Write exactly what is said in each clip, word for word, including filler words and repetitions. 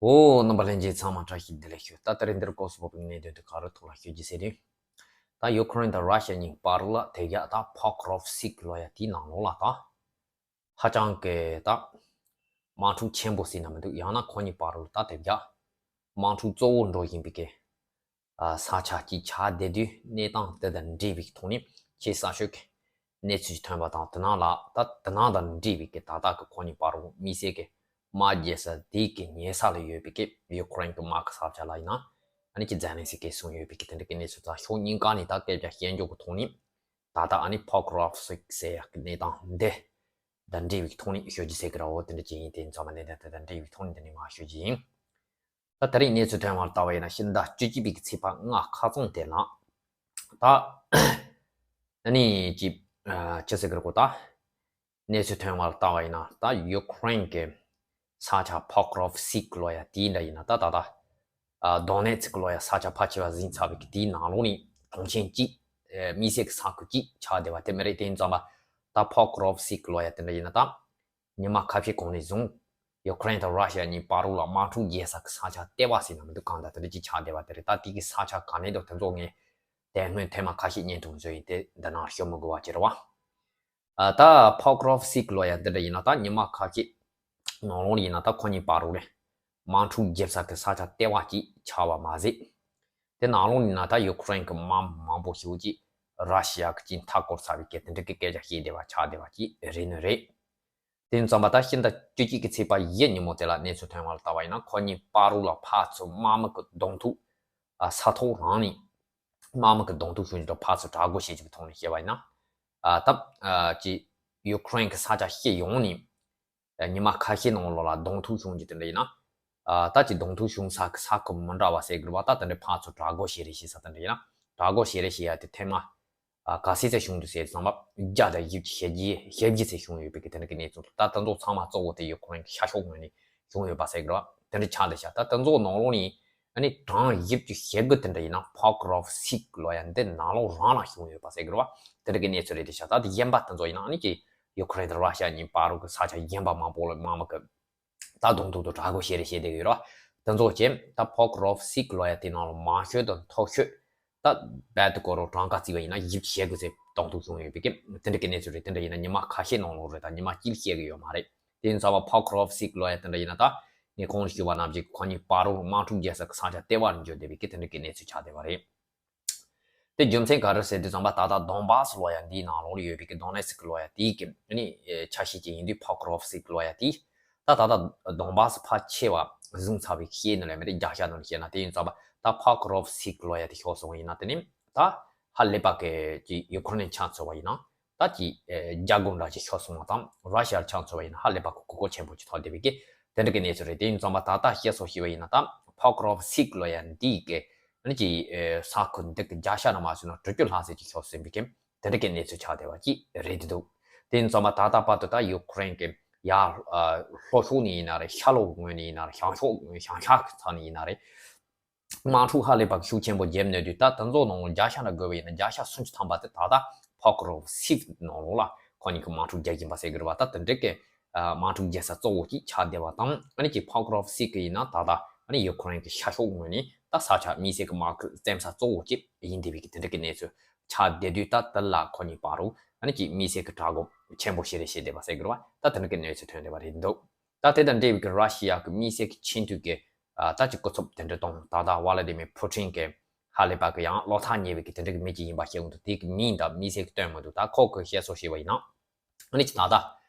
ཨོ། རྣམ་པ་ལྷན་རྒྱས་ཚང་མ་བཀྲ་ཤིས་བདེ་ལེགས་ཞུ། ད་དེ་རིང་འདིར་སྐབས་སུ་བབས་པའི་གནད་དོན་དེ་ག་རེ་ཐོག་ལ་ཤོད་ཀྱི་ཟེར་དུས། ད་ཡུ་ཁུ་རེན་དང་ར་ཤི་ཡ་གཉིས་བར་ལ་དེ་རྒྱ་ད་Pokrovsk ལོ་ཡ་དེའི་ནང་ལོགས་ལ་ད་ཧ་ཅང་གི་ད་དམག་འཁྲུག་ཆེན་པོ་ཟེར་ན་མི་འདུག་ཡང་ན་ཁོ་གཉིས་བར་ལ་ད་དེ་རྒྱ་དམག་འཁྲུག་གཙོ་བོ་འགྲོ་བཞིན་པའི་གི་ས་ཆ་གཅིག་ཆགས་བསྡད་དུས། གནས་སྟངས་དེ་དང་འབྲེལ་བའི་ཐོག་ནས་ཆེས་གསར་ཤོས་ཀྱི་གནས་ཚུལ་ཐོན་པ་དང་། དེ་ནང་ལ་ད་དེ་ནང་དང་འབྲེལ་བའི་གི་ད་ལྟ་གི་ཁོ་གཉིས་བར་དམིགས་བསལ་གྱི་དམག་རྒྱག་ས་དེ་གི་ཉེ་ས་ལ་ཡོད་པའི་གི་ཡུ་ཁུ་རེན་གྱི་དམག་གི་ས་ཆ་ལ་ཡིན་ན། ཨ་ནི་ཅི་ཛེ་ལན་སི་ཀི་གསུངས་ཡོད་པའི་གི་དེ་འདྲ་གི་གནས་ཚུལ་དང་། ཕྱོགས་གཉིས་ཀ་ནས་ད་སྐད་ཆ་བཤད་འཇོག་གི་ཐོག་ནས་ད་ལྟ་ཨ་ནི་Pokrovsk ཟེར་ཡག་གི་གནས་སྟངས་འདི་དང་འབྲེལ་བའི་ཐོག་ནས་ཤོད་ཀྱི་ཟེར་གི་ར། འོ་དེ་འདྲ་ཅིག་ཡིན། དེ་ཚང་མ་གནད་དོན་དེ་དང་འབྲེལ་བའི་ཐོག་ནས་འདི་ནས་མར་ཤོད་ཀྱི་ཡིན། ད་དེ་རིང་གནས་ཚུལ་ཐོན་པ་ལ་ལྟ་བ་ཡིན་ན། ཕྱི་ཟླ་བཅུ་གཅིག་པའི་གི་ཚེས་པ་ལྔ་ཁ་རྩང་དེ་ལ་ད་ཨ་ནི་ཅི་ཨ་ཅི་ཟེར་གི་རེད་གོ། ད་གནས་ཚུལ་ཐོན་པ་ལ་ལྟ་བ་ཡིན་ན། ད་ཡུ་ཁུ་རེན་གྱི་ས་ཆ་Pokrovsk ལོ་ཡ་དེའི་འདྲ་ཡིན་ན། ད་ད་ད་ཨ་Donetsk ལོ་ཡ་ས་ཆ་ཕལ་ཆེ་བ་ཟིན་ཚར་བའི་གི་དེའི་ནང་ལོགས་ནས་གྲོང་ཆེན་གཅིག་ཨ་དམིགས་བསལ་གྱི་ས་ཁུལ་གཅིག་ཆགས་བསྡད་པ་དེ་མི་རེད། དེ་ཡིན་ཙང་པ་ད་Pokrovsk ལོ་ཡ་དེ་འདྲ་ཡིན་ན། ད་ཉི་མ་ཁ་ཤས་གོང་ནས་བཟུང་ཡུ་ཁུ་རེན་དང་ར་ཤི་ཡ་གཉིས་བར་ལ་དམག་འཁྲུག་རྒྱག་ས་གི་ས་ཆ་ལྟེ་བ་ཟེར་ན་མི་འདུག་གང་ལྟར་དེ་འདྲ་ཅིག་ཆགས་བསྡད་པ་དེ་རེད། ད་དེ་གི་ས་ཆ་ག་ནས་འདུག་དེ་ཚོ་ངས་དེ་སྔོན་ཐེངས་མ་ཁ་ཤས་བརྙན་ཐུང་བཟོས་ཡིན། དེ་འདི་ནང་ཤོད་མི་དགོས་པ་ཅིག་རེད་བ། ཨ་ད་Pokrovsk ལོ་ཡ་འདི་འདྲ་ཡིན་ན། ད་ཉི་མ་ཁ་ཤས་ནང་ལོགས་ཡིན་ན་ད་ཁོ་གཉིས་བར་ལ་དམག་འཁྲུག་རྒྱག་ས་གི་ས་ཆ་ལྟེ་བ་ཅིག་ཆགས་པ་མ་ཟད། དེ་ནང་ལོགས་ཡིན་ན་ད་ཡུ་ཁུ་རེན་གྱི་དམག་མི་མང་པོ་ཞིག་ཅིག་ར་ཤི་ཡ་གི་ཅིག་མཐའ་བསྐོར་ཚར་བའི་གི་དེ་འདྲ་གི་སྐད་ཆ་བཤད་བསྡད་པ་ཆགས་བསྡད་པ་ཅིག་རེད་ནི་རེད། དེ་ཡིན་ཙང་པ་ད་ཕྱི་ཟླ་བཅུ་གཅིག་གི་ཚེས་པ་བཞི་ཉིན་མོ་དེ་ལ་གནས་ཚུལ་ཐོན་པ་ལ་ལྟ་བ་ཡིན་ན། ཁོ་གཉིས་བར་ལ་ཕར་ཚུར་དམག་མི་གི་གདོང་ཐུག་ཨ་ས་ཐོག་རང་ནས་དམག་མི་གི་གདོང་ཐུག་བྱུང་རྗེས་ཕར་ཚུར་དྲག་རྒོལ་བྱེད་ཀྱི་ཐོག་ནས་བཤད་པ་ཡིན་ན། ཨ་ད་ཨ་ཅི་ཡུ་ཁུ་རེན་གི་ས་ཆ་བཞི་ཡོངས་ནས་ཨ་ཉི་མ་ཁ་ཤས་ནང་ལོགས་ལ་གདོང་ཐུག་བྱུང་རྗེས་དེ་འདྲ་ཡིན་ན། ཨ་ད་ཅི་གདོང་ཐུག་བྱུང་ས་གི་ས་ཁུལ་མི་འདྲ་བ་ཟེར་དགོས་རེད་བ། ད་དེ་འདྲ་ཕར་ཚུར་དྲག་རྒོལ་བྱེད་རེས་བྱེད་ས་དེ་འདྲ་ཡིན་ན། དྲག་རྒོལ་བྱེད་རེས་བྱེད་ཡ་དེ་ཐེངས་མ་ཨ་ག་ཚོད་ཙམ་བྱུང་འདུག་ཟེར་ཙང་པ། བརྒྱ་དང་བཞི་བཅུ་ཞེ་བརྒྱད་ཞེ་བརྒྱད་ཙམ་བྱུང་ཡོད་པའི་གི་དེ་འདྲ་གི་གནས་ཚུལ་འདུག་ད་དེ་ཚོ་ཚང་མ་གཙོ་བོ་དེ་ཡུ་ཁུ་རེན་གི་ཤར་ཕྱོགས་ངོས་ནས་བྱུང་ཡོད་པ་ཟེར་དགོས་རེད་བ། དེ་འདྲ་ཆགས་བསྡད་ཤག་ད་དེ་ཚོ་ནང་ལོགས་ནས་ཨ་ནི་གྲངས་བཞི་བཅུ་ཞེ་དགུ་དེ་འདྲ་ཡིན་ན། Pokrovsk ལོ་ཡ་འདི་ནང་ལོགས་རང་ལ་བྱུང་ཡོད་པ་ཟེར་གི་རེད་བ། དེ་འདྲ་གི་གནས་ཚུལ་རེད་བསྡད་ཤག་ད་དེ་གཞན་པ་དེ་ཚོ་ཡིན་ན་ཨ་ནི་ཅི་ཡུ་ཁུ་རེན་དང་ར་ཤི་ཡ་གཉིས་བར་གི་ས་ཆ་གཞན་པ་མང་པོ་ལ་དམག་མི་གི་ད་གདོང་ཐུག་ཏུ་དྲག་རྒོལ་བྱེད་རེས་བྱེད་བསྡད་ཡོད་རེད་བ། དེ་ཚོ་བྱས་ད་Pokrovsk ལོ་ཡ་དེ་ནང་ལ་མང་ཤོས་དང་མཐོ་ཤོས་ད་རྦད་དེ་གོ་རོ་གྲངས་ཀ་བརྩིས་པ་ཡིན་ན་བཞི་བཅུ་ཞེ་དགུ་ཙམ་གདོང་ཐུག་བྱུང་ཡོད་པའི་གི་དེ་འདྲ་གི་གནས་ཚུལ་རེད། དེ་འདྲ་ཡིན་ན་ཉི་མ་ཁ་ཤས་ནང་ལོགས་རེད། ད་ཉི་མ་གཅིག་བཤད་གི་ཡོད་མ་རེད། དེ་ཡིན་ཙང་པ་Pokrovsk ལོ་ཡ་དེ་འདྲ་ཡིན་ན། ད་ངས་གོང་ནས་ཞུས་པ་ནང་བཞིན་ཁོ་གཉིས་བར་དུ་དམག་འཁྲུག་རྒྱག་ས་གི་ས་ཆ་ལྟེ་བ་ནས་འགྱུར་བསྡད་པའི་གི་དེ་འདྲ་གི་གནས་ཚུལ་ཆགས་བསྡད་པ་རེད། དེ་རྒྱུ་མཚན་ག་རེ་ཟེར་དུས་ཙམ་པ། ད་ལྟ་Donbas ལོ་ཡ་འདིའི་ནང་ལོགས་ལ་ཡོད་པའི་གི་Donetsk ལོ་ཡ་དེའི་གི་ཨ་ནི་ཆ་ཤས་ཅིག་ཡིན་དུས། Pokrovsk ལོ་ཡ་དེ་ད་ད་ལྟ་Donbas ཕལ་ཆེ་བ་བཟུང་ཚར་བའི་ཤེས་ནི་ལས་མི་རེད། བརྒྱ་ཆ་ནང་ནས་བཤད་ན། དེ་ཡིན་ཙང་པ་ད་Pokrovsk ལོ་ཡ་དེ་ཤོར་སོང་བ་ཡིན་ན། དེ་ནི་ད་ཧ་ལས་པ་གི་ཅིག་ཡུ་ཁུ་རེན་ཆ་མཚོན་པ་ཡིན་ན། ད་ཅིག་ཨེ་རྒྱལ་སྒོ་འདྲ་ཅིག་ཤོར་སོང་བ་དང་། ར་ཤི་ཡ་ཆ་མཚོན་པ་ཡིན་ན་ཧ་ལས་པ་གི་གོ་སྐབས་ཆེན་པོ་ཅིག་ཐོབ་བསྡད་པའི་གི་དེ་འདྲ་གི་གནས་ཚུལ་རེད། དེ་ཡིན་ཙང་པ་ད་ལྟ་བཤད་སྲོལ་བྱས་པ་ཡིན་ན། ད་Pokrovsk ལོ་ཡ་འདི་གི་ཨ་ནི་ཅིག་ཨེ་ས་ཁུལ་འདི་གི་བརྒྱ་ཆ་ནང་མ་བཟོས་ན་དྲུག་ཅུ་ལྷག་ཙམ་ཅིག་ཤོར་ཟིན་པའི་གི་དེ་འདྲ་གི་གནས་ཚུལ་ཆགས་བསྡད་པ་ཅིག་རེད་འདུག་དེ་ཡིན་ཙང་པ་ད་ལྟ་བར་དུ་ད་ཡུ་ཁུ་རེན་གི་ཡ་ཨ་ལྷོ་ཕྱོགས་ནས་ཡིན་ན་རེད། ཤར་ལྷོ་ངོས་ནས་ཡིན་ན་རེད། བྱང་ཕྱོགས་བྱང་ཤར་གི་ས་ནས་ཡིན་ན་རེད། དམག་འཁྲུག་ཧ་ལས་པ་ཤུགས་ཆེན་པོ་བརྒྱབ་ནས་དུས། ད་དེ་ཚོ་ནང་ལོགས་བརྒྱ་ཆ་ལ་བགོས་པ་ཡིན་ན་བརྒྱ་ཆ་སུམ་ཅུ་ཐམ་པ་དེ་ད་ལྟ་Pokrovsk ནང་ལོགས་ལ་ཁོ་གཉིས་ཀྱིས་དམག་འཁྲུག་རྒྱག་བཞིན་པ་ཟེར་དགོས་རེད་བ། ད་དེ་འདྲ་གི་ཨ་དམག་འཁྲུག་རྒྱག་ས་གཙོ་བོ་ཅིག་ཆགས་བསྡད་པ་དང་། ཨ་ནི་ཅིག་Pokrovsk ཡིན་ན་ད་ལྟ་ཨ་ནི་ཡུ་ཁུ་རེན་གྱི་ཤར་ཕྱོགས་ངོས་ནས་ད་ས་ཆ་དམིགས་བསལ་གྱི་དམག་གི་བཙན་ས་གཙོ་བོ་ཅིག་ཡིན་བསྡད་པའི་གི་དེ་འདྲ་གི་གནས་ཚུལ་ཆགས་བསྡད་དུས། ད་དེ་ལ་ཁོ་གཉིས་བར་དུ་ཨ་ནི་ཅིག་དམིགས་བསལ་གྱི་དྲག་རྒོལ་ཆེན་པོ་བྱེད་རེས་བྱེད་བསྡད་པ་ཟེར་དགོས་རེད་བ། ད་དེ་འདྲ་གི་གནས་ཚུལ་ཐོན་བསྡད་པ་རེད་འདུག་ད་དེ་དང་འབྲེལ་བའི་གི་ར་ཤི་ཡ་གི་དམིགས་བསལ་གྱི་ཆེས་མཐོའི་གི་ཨ་ད་ཅིག་སྐུ་ཚབ་དེ་འདྲ་དང་། ད་ལྟ་ཝ་ལ་ཏི་མིར་ཕུ་ཊིན་གི་ཧ་ལས་པ་གི་ཡང་བློ་ཐག་ཉེ་བའི་གི་དེ་འདྲ་གི་མི་ཅིག་ཡིན་པ་བཤད་ཡོང་དུས། དེ་གི་མིང་ད་དམིགས་བསལ་གྱི་སྟོན་མི་འདུག་ད་ཁོ་གི་བཤད་སྲོལ་བྱས་པ་ཡིན་ན། ཨ་ནི་ཅིག་ད་ལྟ་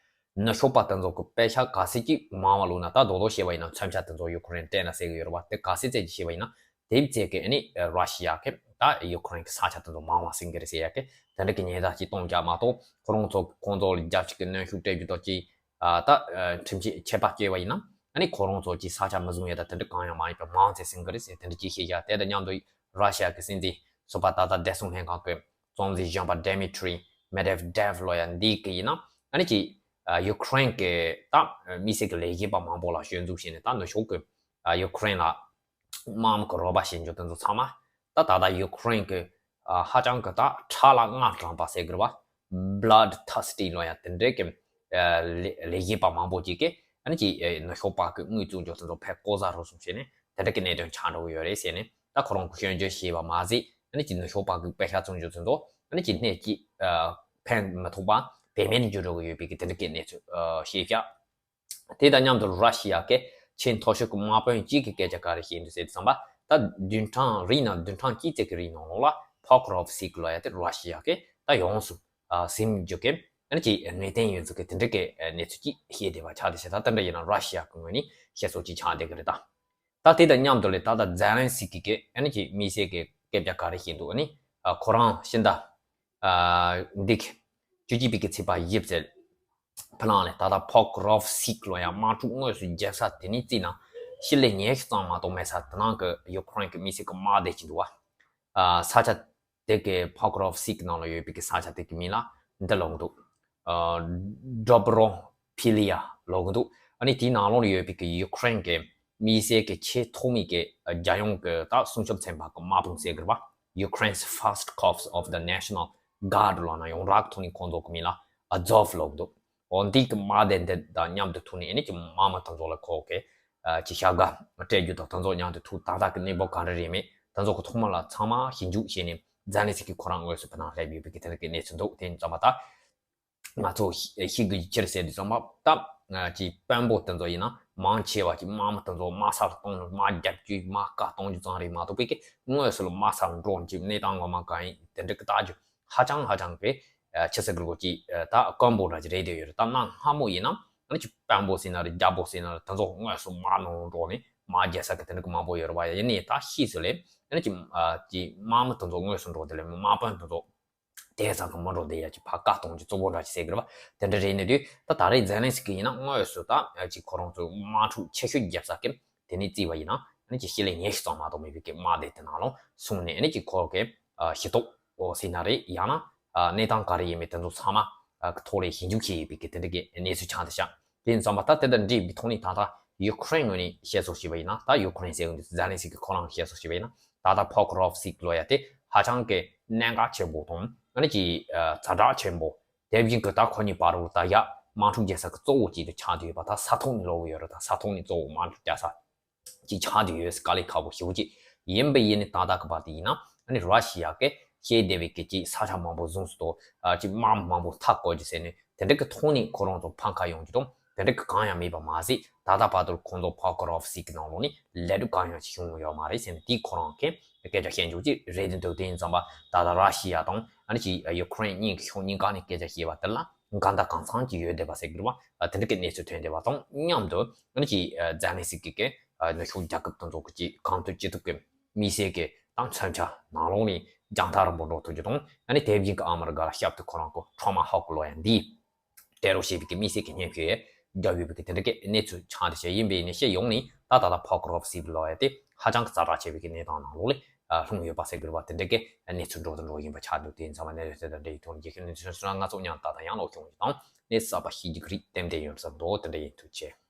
ནུབ་ཕྱོགས་པ་དེ་ཚོ་གི་དཔེ་ཆ་ག་ཚད་ཅིག་མང་བ་བླུགས་ན། ད་རྡོག་རྡོག་བཤད་པ་ཡིན་ན་མཚོན་ཆ་དེ་ཚོ་ཡུ་ཁུ་རེན་སྤྲད་ན་ཟེར་གི་ཡོད་རེད་བ། དེ་ག་ཚད་ཙམ་ཅིག་བཤད་པ་ཡིན་ན། དེབ་ཙེ་གི་ཨ་ནི་ར་ཤི་ཡ་གི་ད་ཡུ་ཁུ་རེན་གི་ས་ཆ་དེ་ཚོ་མང་བ་ཟིན་གི་རེད་ཟེར་ཡ་གི་དེ་འདྲ་གི་ཉེན་བརྡ་ཅིག་གཏོང་རྒྱུ་མ་གཏོགས། ཁོ་རང་ཚོ་ཁོང་ཚོ་ལ་རྒྱལ་སྤྱི་གི་གནོན་ཤུགས་སྤྲད་རྒྱུ་དང་ཅིག་ཨ་ད་ཨ་ཁྲིམས་ཆད་ཆད་པ་གཅོད་པ་ཡིན་ན། ཨ་ནི་ཁོ་རང་ཚོ་ཅིག་ས་ཆ་མི་བཟུང་ཡ་ད་དེ་འདྲ་གང་ཡང་མ་ཡིན་པ་མང་ཙམ་ཟིན་གི་རེད་ཟེར་དེ་འདྲ་ཅིག་བཤད་ཡ། དེ་དང་མཉམ་དུ་ར་ཤི་ཡ་གི་སྲིད་འཛིན་ཟུར་པ་ད་ལྟ་བདེ་སྲུང་ལྷན་ཁང་གི་གཙོ་འཛིན་གཞོན་པ་Dmitry Medvedev ལོ་ཡ་འདི་གི་ཡིན་ན། ཨ་ནི་ཅིག་ཨ་ཡུ་ཁུ་རེན་གི་ད་དམིགས་བསལ་གི་ལས་བྱེད་པ་མང་པོ་ལ་སྐྱོན་འཛུགས་བྱས་ནས། ད་ནུབ་ཕྱོགས་གི་ཨ་ཡུ་ཁུ་རེན་ལ་དམག་མི་གི་རོགས་པ་བྱེད་རྒྱུ་དེ་ཚོ་ཚང་མ་ད་ད་ལྟ་ཡུ་ཁུ་རེན་གི་ཨ་ཧ་ཅང་གི་ད་ཁྲག་ལ་མངར་དྲགས་པ་ཟེར་གི་རེད་བ། Bloodthirsty ལོ་ཡ་དེ་འདྲའི་གི་ཨ་ལས་ལས་བྱེད་པ་མང་པོ་ཅིག་གིས་ ཨ་ནི་ཅིག་ནུབ་ཕྱོགས་པ་གི་དངུལ་བཙོང་རྒྱུ་དེ་ཚོ་ཕར་བཀོག་ཟ་རོགས་གསུངས་བྱས་ནས་དེ་འདྲ་གི་གནད་དོན་ཆགས་འགྲོ་གི་ཡོད་རེད་ཟེར་ནས། ད་ཁོ་རང་གི་སྐྱོན་བརྗོད་བྱས་པ་མ་ཟད། ཨ་ནི་ཅིག་ནུབ་ཕྱོགས་པ་གི་པེ་ཤ་བཙོང་རྒྱུ་དེ་ཚོ་ཨ་ནི་ཅིག་སྣེ་གཅིག་ཕན་མི་ཐོགས་པ་བེད་མེད་འགྱུར་འགྲོ་གི་ཡོད་པའི་གི་དེ་འདྲ་གི་གནས་ཚུལ་བཤད་བཞག་དེ་དང་མཉམ་དུ་ར་ཤི་ཡ་གི་ཆེས་མཐོ་ཤོས་ཀྱི་དམག་དཔོན་གཅིག་གི་སྐད་ཆ་ག་རེ་བཤད་འདུག་ཟེར་དུས་ཙམ་པ། ད་བདུན་ཕྲག་རེའི་ནང་བདུན་ཕྲག་གཅིག་ཙམ་གྱི་རིང་ནང་ལོགས་ལ་ཕོག་རོབ་སིག་ལབ་ཡ་དེ་ར་ཤི་ཡ་གི་ད་ཡོངས་སུ་ཟིན་རྒྱུ་གི་ཨ་ནི་ཅིག་ངེས་གཏན་ཡོད་ཚུལ་གྱི་དེ་འདྲ་གི་གནས་ཚུལ་ཅིག་བཤད་བསྡད་པ་ཆགས་བསྡད་ཤག་ད་དེ་འདྲ་ཡིན་ན་ར་ཤི་ཡ་གི་ངོས་ནས་བཤད་སྲོལ་ཅིག་ཆགས་བསྡད་ཀྱི་རེད་ད། ད་དེ་དང་མཉམ་དུ་ལས་ད་ལྟ་ཛེ་ལན་སི་ཀི་གི་ཨ་ནི་ཅིག་དམིགས་བསལ་གྱི་སྐད་ཆ་ག་རེ་བཤད་འདུག་ཨ་ནི་ཁོ་རང་ཤིན་ཏུ་འདི་གི་བཅུ་གཅིག་པའི་གི་ཚེས་པ་བཞི་ཚེ་ཕ་ལང་ལས་ད་ལྟ་ཕོག་རོབ་སིག་ལོ་ཡང་དམག་འཁྲུག་དངོས་སུ་རྒྱབ་ས་དེ་ནི་རྩིས་ན་ཕྱི་ལས་ཉེ་ཤོས་ཙམ་མ་གཏོགས་མེད་ས། དེ་ནང་གི་ཡུ་ཁུ་རེན་གི་དམིགས་བསལ་གི་དམག་སྡེ་ཅིག་འདུག་བ། ས་ཆ་དེ་གི་ཕོག་རོབ་སིག་ནང་ལ་ཡོད་པའི་གི་ས་ཆ་དེ་གི་མིང་ལ་འདི་ལབ་གི་འདུག་ཌོབ་རོ་ཕི་ལི་ཡ་ལབ་གི་འདུག་ཨ་ནི་དེའི་ནང་ལོགས་ལ་ཡོད་པའི་གི་ཡུ་ཁུ་རེན་གི་དམིགས་བསལ་གི་ཆེས་ཐོག་མའི་གི་རྒྱལ་ཡོངས་གི་ད་སྲུང་སྐྱོབ་ཚན་པ་གི་དམག་དཔུང་ཟེར་གི་རེད་བ། Ukraine's First Corps of the National Guard ལབ་ན་ཡང་རགས་ཐོག་ནས་ཁོང་ཚོ་གི་མིང་ལ་ཨ་ཛོབ་ལབ་གི་འདུག་འོ་འདི་གི་དམག་སྡེ་འདི་དང་མཉམ་དུ་ཐུག་ནས་ཨ་ནི་ཅིག་དམག་མི་དེ་ཚོ་ལ་ཁོ་གི་ཅིག་ཞབས་འགའ་སྤྲད་རྒྱུ་དང་དེ་ཚོ་མཉམ་དུ་ཐུག་ད་ལྟ་གི་གནས་བབ་ག་རེ་རེད་མེད་དེ་ཚོ་གི་ཐོག་མ་ལ་ཚང་མ་ཞིབ་འཇུག་བྱས་ནས་ཛེ་ལན་སི་ཀི་ཁོ་རང་དངོས་སུ་ཕ་ལང་སླེབས་ཡོད་པའི་གི་དེ་འདྲ་གི་གནས་ཚུལ་འདུག་དེ་ཡིན་ཙམ་པ་ད། ང་ཚོ་ཤེས་དགོས་ཀྱི་ཕྱིར་ཟེར་དུས་ཙམ་པ་ད་ཅིག་དཔོན་པོ་དེ་ཚོ་ཡིན་ན་མང་ཆེ་བ་ཅིག་དམག་མི་དེ་ཚོ་དམག་ས་ལ་གཏོང་ནས་དམག་རྒྱབ་ཀྱི་དམག་བཀག་གཏོང་རྒྱུ་ཙམ་རེད་མ་གཏོགས་པའི་གི་དངོས་སུ་ལ་དམག་ས་ལ་འགྲོ་རྒྱུ་གནས་སྟངས་ངོ་མ་གང་ཡིན་དེ་འདྲ་གི་ལྟ་རྒྱུ་ཧ་ཅང་ཧ་ཅང་གི་ཆེ་ས་གི་ལོ་ཅིག་ད་དཀོན་པོ་འདྲ་ཅིག་རེད་བསྡད་ཡོད་རེད། ད་གནའ་སྔ་མོ་ཡིན་ན་ཨ་ནི་ཅིག་དཔོན་པོ་ཟེར་ན་རེད་རྒྱལ་པོ་ཟེར་ན་རེད་དེ་ཚོ་དངོས་སུ་དམག་ནང་འགྲོ་ནས་དམག་རྒྱག་ས་གི་དེ་འདྲ་གི་མང་པོ་ཡོད་རེད་བ། ཡིན་ནའི་ད་ཕྱིས་སུ་ལས་ཨ་ནི་ཅིག་ཅིག་དམག་མི་དེ་ཚོ་དངོས་སུ་འགྲོ་དེ་ལས་དམག་དཔོན་དེ་ཚོ། དེ་ཙམ་གྱི་མི་འགྲོ་དེ་ཡ་གཅིག་ཕར་བཀག་གཏོང་རྒྱུ་གཙོ་བོ་འདྲ་ཅིག་ཟེར་གི་རེད་བ། དེ་འདྲ་རེད་ནི་དུས་ད་ད་རེས་ཛེ་ལན་སི་ཀི་ཡིན་ན་དངོས་སུ་ད་ཅིག་ཁོ་རང་ཚོའི་དམག་འཁྲུག་ཆེ་ཤོས་རྒྱབ་ས་གི་དེ་ནས་བརྩིས་པ་ཡིན་ན་ཨ་ནི་ཅིག་ཕྱི་ལས་ཉེ་ཤོས་ཙམ་མ་གཏོགས་མེད་པའི་གི་དམག་སྡེ་དེ་ནང་ལ་སོང་ནས་ཨ་ནི་ཅིག་ཁོ་གི་ཞུ་གཏུག་འོ་ཟེར་ན་རེད། ཡང་ན་གནས་སྟངས་ག་རེ་ཡིན་མིན་དེ་ཚོ་ཚང་མ་ཐོག་ལས་ཞིབ་འཇུག་བྱས་ཡོད་པའི་གི་དེ་འདྲ་གི་གནས་ཚུལ་ཆགས་འདུག་ཤག་དེ་ཡིན་ཙམ་པ་ད་དེ་དང་འབྲེལ་བའི་ཐོག་ནས་ད་ལྟ་ཡུ་ཁུ་རེན་ངོས་ནས་བཤད་སྲོལ་ཞིག་པ་ཡིན་ན་ད་ཡུ་ཁུ་རེན་ཟེར་གི་འདུག་ཛེ་ལན་སི་ཀི་ཁོ་རང་བཤད་སྲོལ་ཞིག་པ་ཡིན་ན་ད་ལྟ་ཕོག་རོབ་སིག་ལབ་ཡ་དེ་ཧ་ཅང་གི་གནད་འགག་ཆེན་པོ་དང་ཨ་ནི་ཅིག་ཛ་དྲག་ཆེན་པོ། དེ་བཞིན་གི་ད་ཁོ་གཉིས་བར་དུ་ད་ཡ་དམག་འཁྲུག་རྒྱག་ས་གི་གཙོ་བོ་ཅིག་ཏུ་ཆགས་བསྡད་ཡོད་པ། ད་ས་ཐོག་ནས་ལབ་ཡོད་རེད། ད་ས་ཐོག་ནས་གཙོ་བོ་དམག་འཁྲུག་རྒྱག་ས་ཅིག་ཆགས་བསྡད་ཡོད་དཀའ་ལས་ཁག་པོ་ཞེ་པོ་ཅིག་ཡིན་པ་ཡིན་ནི་ད་ལྟ་གི་བར་དུ་ཡིན་ན་ཨ་ནི་ར་ཤི་ཡ་གི་ཤེས་བདེ་བའི་གི་ཅིག་ས་ཆ་མང་པོ་བཟུང་སུ་དོ་ཅིག་དམག་མང་པོ་མཐའ་བསྐོར་རྒྱུ་ཟེར་ནས་དེ་འདྲ་གི་ཐོག་ནས་ཁོ་རང་ཚོ་ཕམ་ཁ་ཡོང་རྒྱུ་དང་དེ་འདྲ་གི་གང་ཡང་མེད་པ་མ་ཟད། ད་ལྟ་བར་དུ་ཁོང་ཚོ་ཕོག་རོབ་སིག་གི་ནང་ལོགས་ནས་ལས་སྒྲུབ་གང་ཡང་ཞིག་བྱུང་ཡོད་མ་རེད་ཟེར་ནས་དེ་ཁོ་རང་གི་སྐད་ཆ་བཤད་འཇུག་ཅིག་རེད་དེ་འདུག་དེ་ཡིན་ཙམ་པ་ད་ལྟ་ར་ཤི་ཡ་དང་ཨ་ནི་ཅིག་ཡུ་ཁུ་རེན་གཉིས་ཀྱི་ཕྱོགས་གཉིས་ཀ་ནས་སྐད་ཆ་བཤད་པ་དེ་ལ་འགལ་ཟླ་གང་འཚམ་ཅིག་ཡོད་བསྡད་པ་ཟེར་གི་རེད་བ། དེ་འདྲ་གི་གནས་ཚུལ་ཐོན་བསྡད་པ་དང་མཉམ་དུ་ཨ་ནི་ཅིག་ཛེ་ལན་སི་ཀི་གི་ནུབ་ཕྱོགས་རྒྱལ་ཁབ་དེ་ཚོ་གི་ཅིག་གང་ཐུབ་ཅི་ཐུབ་ཀྱི་དམིགས་བསལ་གྱི་ད་མཚོན་ཆ་ནང་ལོགས་ནས་རྒྱང་ཐག་རིང་པོ་འགྲོ་ཐུབ་རྒྱུ་དང་ཨ་ནི་དེ་བཞིན་གྱི་ཨ་མི་རི་ཀ་ལ་ཞབས་ཏོག་ཁོ་རང་གི་ཁྲོ་མ་ཧོག་གི་ལོ་ཡ་འདིས་སྤྲད་རོགས་བྱས་པའི་གི་དམིགས་བསལ་གྱི་སྙན་ཞུ་རྒྱབ་ཡོད་པའི་གི་དེ་འདྲ་གི་གནས་ཚུལ་ཆགས་འདུག་ཤག་ཡིན་པས་ནི་སྤྱི་ཡོངས་ནས་ད་ད་ལྟ་ཕོག་རོབ་སིག་ལབ་ཡ་དེ་ཧ་ཅང་གི་ཛ་དྲག་ཆེ་བའི་གི་གནས་སྟངས་ནང་ལོགས་ལ་ལྷུང་ཡོད་པ་ཟེར་གི་རེད་བ། དེ་འདྲ་གི་གནས་ཚུལ་འགྲོ་དང་འགྲོ་བཞིན་པ་ཆགས་འདུག་དེ་ཡིན་ཙང་བ་གནས་ཚུལ་དེ་དང་འབྲེལ་ཡོད་ཐོག་ནས་རྒྱལ་ཁབ་གནས་ཚུལ་སོ་སོ་ང་ཚོ་མཉམ་དུ་ད་ལྟ་ཡང་ལོག་བྱུང་ཡོད་དང་གནས་གསར་པ་ཤེས་རྒྱུ་གི་རིགས་ཏན་ཏན་ཡོང་ས་འདུག་དེ་འདྲ་ཡིན། ཐུགས་རྗེ་ཆེ།